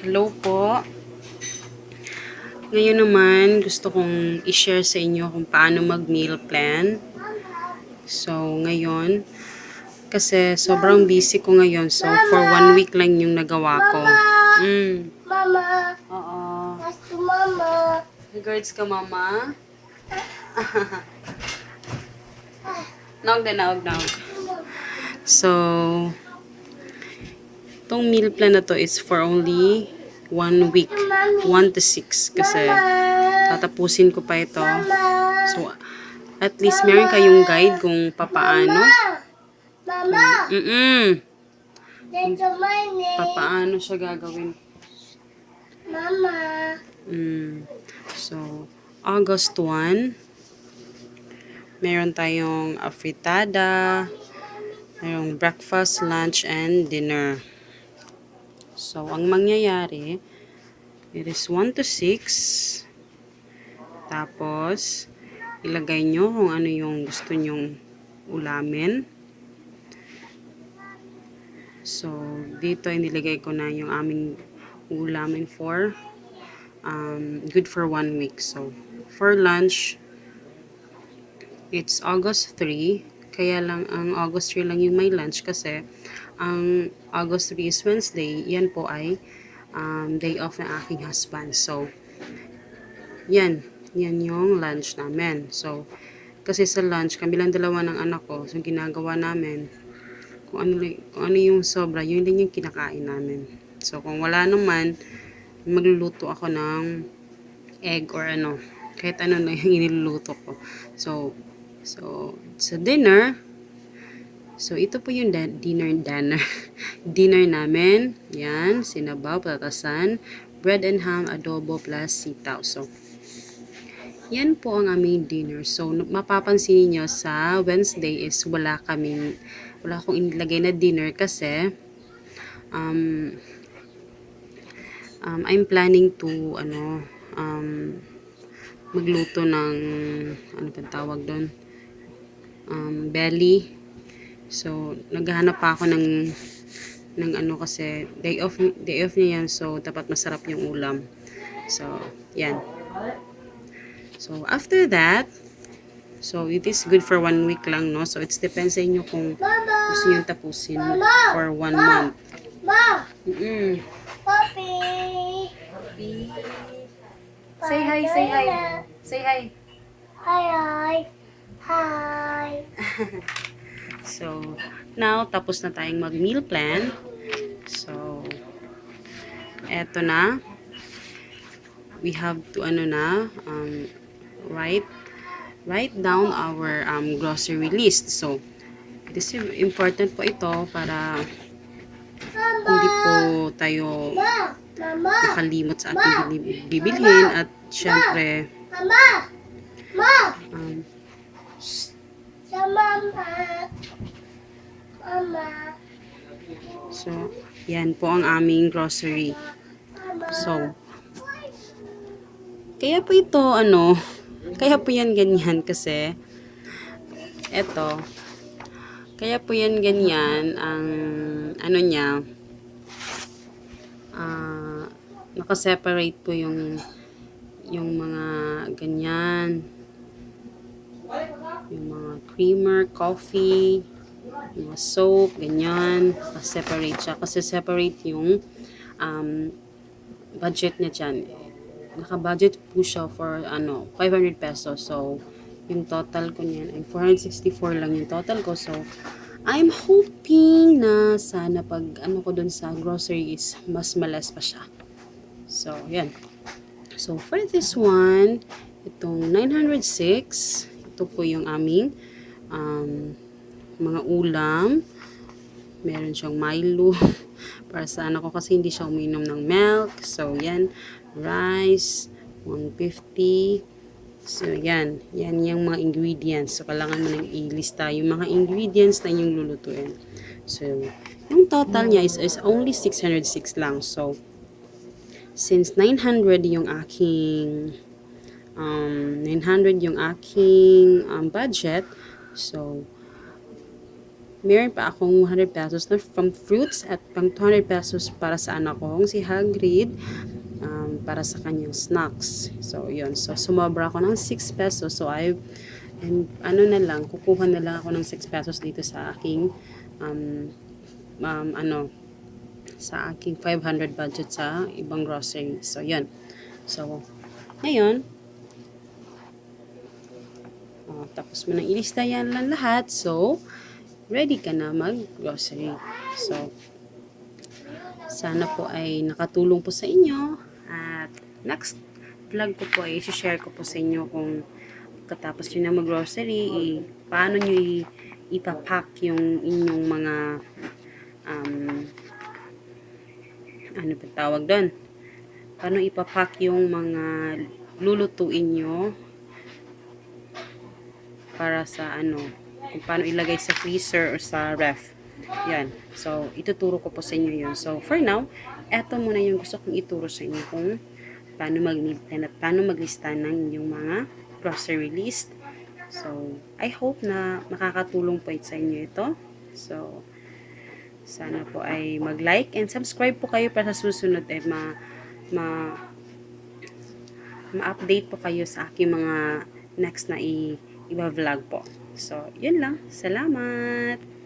Hello po. Ngayon naman, gusto kong i-share sa inyo kung paano mag-meal plan. So, ngayon, kasi sobrang busy ko ngayon. So, for 1 week lang yung nagawa ko. Mama, Oo. gusto mama. Regards ka, mama? Naog na, naog, naog. So, tong meal plan na to is for only 1 week. 1 to 6 kasi tatapusin ko pa ito. So, at least meron kayong guide kung papaano. Mama, dito money. Papaano siya gagawin. Mama. So, August 1, meron tayong afritada, merong breakfast, lunch, and dinner. So, ang mangyayari, it is 1 to 6. Tapos, ilagay nyo kung ano yung gusto nyong ulamin. So, dito inilagay ko na yung aming ulamin for good for 1 week. So, for lunch, it's August 3. Kaya lang, ang August 3 lang yung may lunch kasi ang August 3 is Wednesday. Yan po ay day off ng aking husband. So, yan. Yan yung lunch namin. So, kasi sa lunch, kami lang dalawa ng anak ko. So, ginagawa namin, kung ano yung sobra, yun din yung kinakain namin. So, kung wala naman, magluluto ako ng egg or ano, kahit ano na yung iniluluto ko. So, sa dinner, so ito po yung dinner namin. Yan, sinabaw, patasan, bread and ham, adobo plus sitaw. So, yan po ang aming dinner. So, mapapansin niyo sa Wednesday is wala akong inilagay na dinner kasi I'm planning to magluto ng ano pa tawag doon, belly. So, naghahanap pa ako ng ano kasi day off niya yan, so dapat masarap yung ulam. So, yan. So, after that, so it is good for 1 week lang, no? So, it's depends sa inyo kung gusto niyo tapusin for 1 month. Ma, Mm-mm. Papi. Say hi, say hi. Say hi. Hi, hi. Hi. So, now, tapos na tayong mag-meal plan. So, eto na. We have to, write down our grocery list. So, it is important po ito para hindi po tayo Mama. makalimot sa ating bibilhin at syempre, Mama. Ma. um, Sa mama. Mama. so, yan po ang aming grocery. So, kaya po ito, kaya po yan ganyan kasi, kaya po yan ganyan, ang, niya, nakaseparate po yung mga ganyan, yung mga creamer, coffee, yung mga soap, ganyan, nakaseparate siya, kasi separate yung, budget niya dyan. Naka-budget po siya for 500 pesos. So, yung total ko niyan ay 464 lang yung total ko. So, I'm hoping na sana pag ko dun sa groceries, mas malas pa siya. So, yan. So, for this one, itong 906, ito po yung aming mga ulam. Meron siyang Milo. Para sa anak ko kasi hindi siya uminom ng milk. So, yan. Rice, 150. So, yan. Yan yung mga ingredients. So, kailangan mo nang ilista yung mga ingredients na yung lulutuin. So, yung total niya is only 606 lang. So, since 900 yung aking 900 yung aking budget, so meron pa akong 100 pesos na from fruits at pang 200 pesos para sa anak kong si Hagrid, para sa kanyang snacks. So, yun. So, sumobra ako ng 6 pesos. So, and ano na lang, kukuha na lang ako ng 6 pesos dito sa aking, um, ano, sa aking 500 budget sa ibang grocery. So, yun. So, ngayon, tapos mo nang ilista yan lang lahat. So, ready ka na mag-grocery. So, sana po ay nakatulong po sa inyo. At next vlog ko po ay share ko po sa inyo kung katapos nyo na mag-grocery, paano nyo ipapack yung inyong mga ano ba tawag doon? Paano ipapack yung mga lulutuin nyo para sa ano, kung paano ilagay sa freezer or sa ref. Yan. So, ituturo ko po sa inyo yun. So, for now, eto muna yung gusto kong ituro sa inyo kung paano maglista ng inyong mga grocery list. So, I hope na makakatulong po sa inyo ito. So, sana po ay mag-like and subscribe po kayo para sa susunod ma, ma-update po kayo sa aking mga next na i-vlog po. So, yun lang. Salamat!